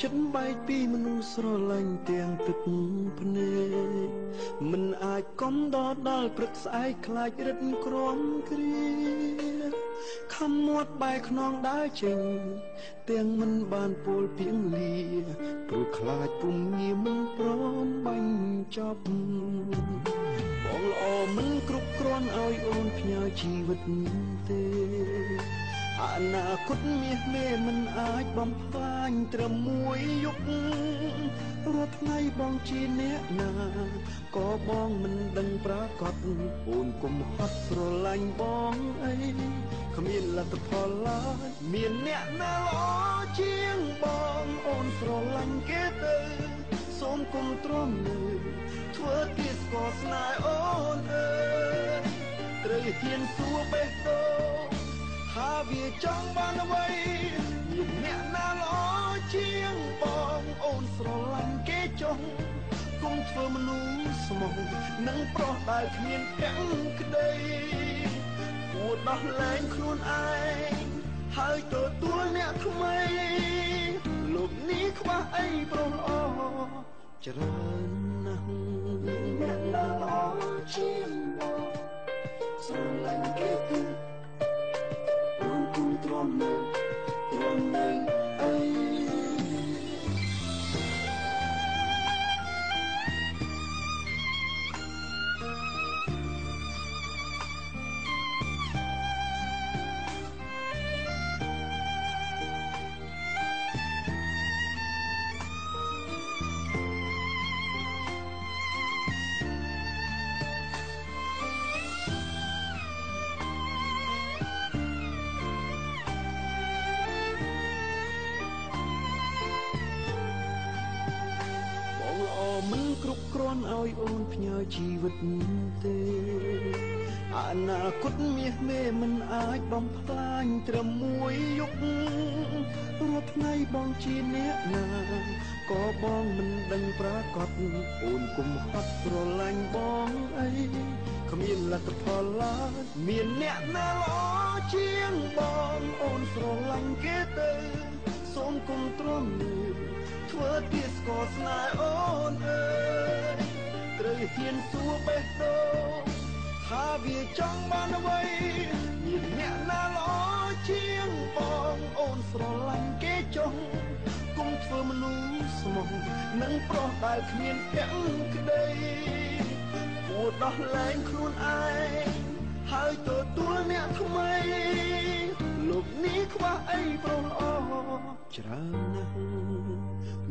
ចិត្តបែកពីមនុស្សស្រឡាញ់ទាំងទឹកភ្នែកមិនអាចកំដរដល់ព្រឹកស្អែកខ្លាចរិតក្រំគ្រាខំមាត់បែកខ្នងដើរចេញទាំងមិនបានពោលពីងលាព្រោះខ្លាចពុំងារមិនព្រមបាញ់ចប់បងល្អមិនគ្រប់គ្រាន់ឲ្យអូនផ្ញើជីវិតទេអនាគតមាសមេមិនអាចបំផ្លាញត្រឹមមួយយប់រាល់ថ្ងៃបងជាអ្នកណាក៏បងមិនដឹងប្រកបអូនគុំហត់ស្រឡាញ់បងអីគ្មានលទ្ធផលឡើយមានអ្នកណាល្អជាងបងអូនស្រឡាញ់គេទៅសូមគុំទ្រាំនៅធ្វើទាស្គាល់ស្នេហ៍អូនអើយត្រូវហ៊ានសួរបេះដូងថាវាចង់បានអ្វីមានអ្នកណាល្អជាងបងអូនស្រឡាញ់គេចុះគុំធ្វើមនុស្សស្មោះនឹងប្រុសដែលគ្មានភក្តីគួរដោះលែងខ្លួនឯងហើយទទួលអ្នកថ្មីលោកនេះខ្វះអីប្រុសល្អច្រើនណាស់អ្នកណាល្អជាងបងស្រឡាញ់គេទៅអូនគុំទ្រាំនៅទ្រាំនៅអី មិនគ្រប់គ្រាន់ឲ្យអូនផ្ញើជីវិតទេអនាគតមាសមេមិនអាចបំផ្លាញត្រឹមមួយយប់រាល់ថ្ងៃបងជាអ្នកណាក៏បងមិនដឹងប្រកបអូនគុំហត់ស្រឡាញ់បងអីគ្មានលទ្ធផលឡើយមានអ្នកណាល្អជាងបងអូនស្រឡាញ់គេទៅសូមគុំទ្រាំនៅធ្វើទាស្គាល់ស្នេហ៍អូនអើយត្រូវហ៊ានសួរបេះដូងថាវាចង់បានអ្វីមានអ្នកណាល្អជាងបងអូនស្រឡាញ់គេចុះគុំធ្វើមនុស្សស្មោះនឹងប្រុសដែលគ្មានភក្តីគួរដោះលែងខ្លួនឯងហើយទទួលអ្នកថ្មីលោកនេះខ្វះអីប្រុសល្អច្រើនណាស់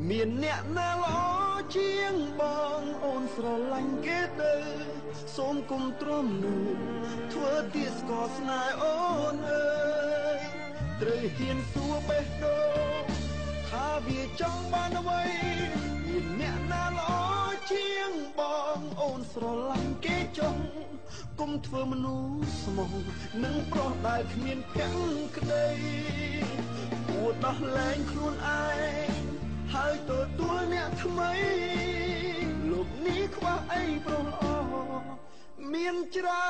មានអ្នកណាល្អជាងបងអូនស្រឡាញ់គេទៅសូមគុំទ្រាំនៅធ្វើទាស្គាល់ស្នេហ៍អូនអើយត្រូវហ៊ានសួរបេះដូងថាវាចង់បានអ្វីមានអ្នកណាល្អជាងបងអូនស្រឡាញ់គេចុះគុំធ្វើមនុស្សស្មោះនឹងប្រុសដែលគ្មានភក្តីគួរដោះលែងខ្លួនឯងហើយទទួលអ្នកថ្មីលោកនេះខ្វះអីប្រុសល្អមានច្រើ